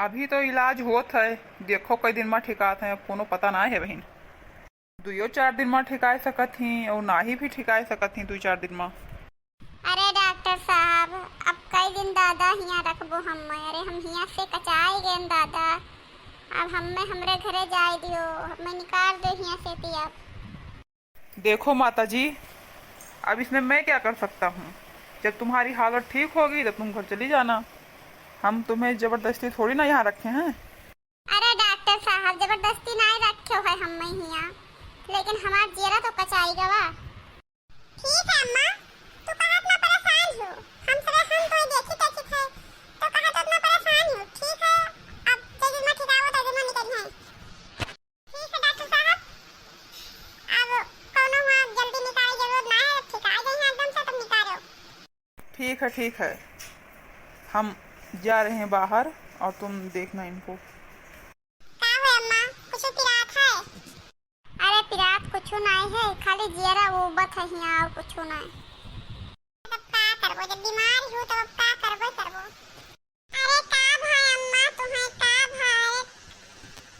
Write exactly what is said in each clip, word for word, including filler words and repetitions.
अभी तो इलाज होत है, देखो कई दिन मा ठिकात है, अब कोनो पता ना है बहिन। दुइयो चार दिन मा ठिकाए सकत ही और नाही भी ठिकाए सकत ही दुइ चार दिन मा। अरे डॉक्टर साहब, अब कई दिन दादा हियाँ रखबो हम्मे? अरे हम हियाँ से कचाई गएन दादा, अब हम्मे हमरे घरे जाए दियो, हम्मे निकाल दो हियाँ से ती अब। देखो माता जी, अब इसमें मैं क्या कर सकता हूँ? जब तुम्हारी हालत ठीक होगी तब तुम घर चली जाना, हम तुम्हें जबरदस्ती थोड़ी ना यहाँ रखे हैं। अरे डॉक्टर साहब, जबरदस्ती नाई रखे है हम्मे हियाँ, लेकिन हमार जियरा तो कचाई गवा। ठीक है अम्मा, तू कहाँ इतना परेशान हो? हम सब हम तो देखी देखी है, तो कहाँ तो इतना परेशान हो? ठीक है, अब जब इतना ठिकाओ तो इतना निकल है। ठीक है डॉक्टर साहब, अब कौनो हुआ जल्दी निकाले जरूरत ना है, अब ठिका गई है एकदम से, तब निकालो। ठीक है, ठीक है, हम जा रहे हैं बाहर और तुम देखना इनको। का हो अम्मा, कुछ पिरात है? अरे पिरात कुछ नाई है, खाली जियरा उबत है हियाँ और कुछ नाई। तब का करबो, जब बीमार हो तब अब का करबो करबो। अरे का भाई अम्मा, तुम्हें का भाई,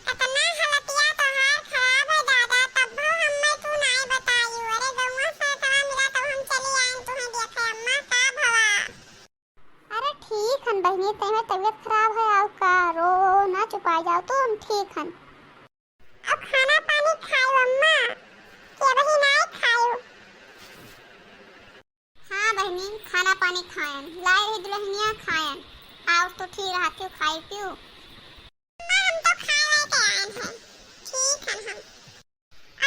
कितना हालतिया तोहार खराब है दादा, तब हमें तू नाई बताई। अरे गौवा से इतना मिला तब हम चली आए तुम्हें देखे अम्मा, का भवा? अरे ठीक हन बहिनी, तेरे तबीयत खराब है और का, रो ना चुपाई जाओ तुम, ठीक हन। अब खाना पानी खायो अम्मा, कि अबही नाई खायो? हाँ बहिनी, खाना पानी खायन, लाई रही दुल्हनिया खायन, और तो ठीक रहती हो, खाई पियो। अम्मा, हम तो खाए वाए के आयन है, ठीक हन हम।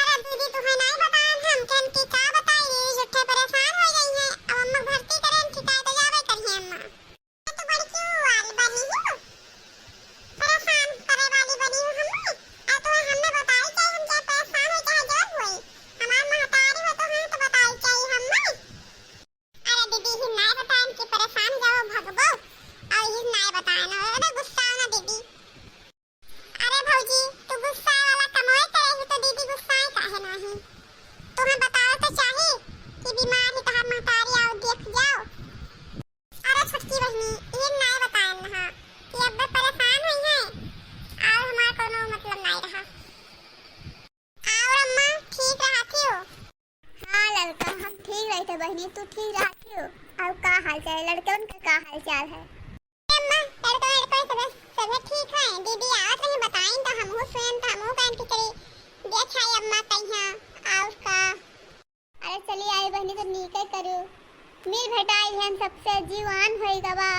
अरे दीदी, तुम्हें नाई बतायन हम, कि हम की का बताई, ये झूठे परेशान हो गई हैं, अब अम्मा भर्ती करें, ठिकाए तो जावे करिए अम्मा। तू बड़की वाली बनी हो, परेशान करे वाली बनी हो हमें। आ तू हमें बताई चाहिए, हम चाहे परेशान हो चाहे जो होई, हमार महतारी हो तो हम तो बताई चाहिए हमें। अरे दीदी, ही नाय बताएन कि परेशान जाओ भगबो, और ही नाय बताएन, अरे गुस्सा ना दीदी। अरे भौजी, तू गुस्सा वाला कमवे करे ही तो दीदी गुस्साए काहे नाही? तुम्हें बताओ तो चाही कि बीमार ही तहार महतारी आओ देख जाओ। अरे छोटकी बहिनी, ये नाय बताएन हा कि अब परेशान हुई है और हमार कोनो मतलब नाय रहा। और अम्मा ठीक रहा थियो? हाँ ललका, हम ठीक रही थे बहिनी, तू ठीक रहा थियो? और का हाल चाल है लड़कन का, का हाल चाल है? अम्मा, लड़का लड़का सब सभे ठीक है। दीदी आवत रही बताइन तो हमहू सुनन तो हमहू कहन कि चली देख आई अम्मा कहिया और का। अरे चली आई बहिनी, तो नीके करू, मिल भेटाई हम सबसे, जीवान होई गवा।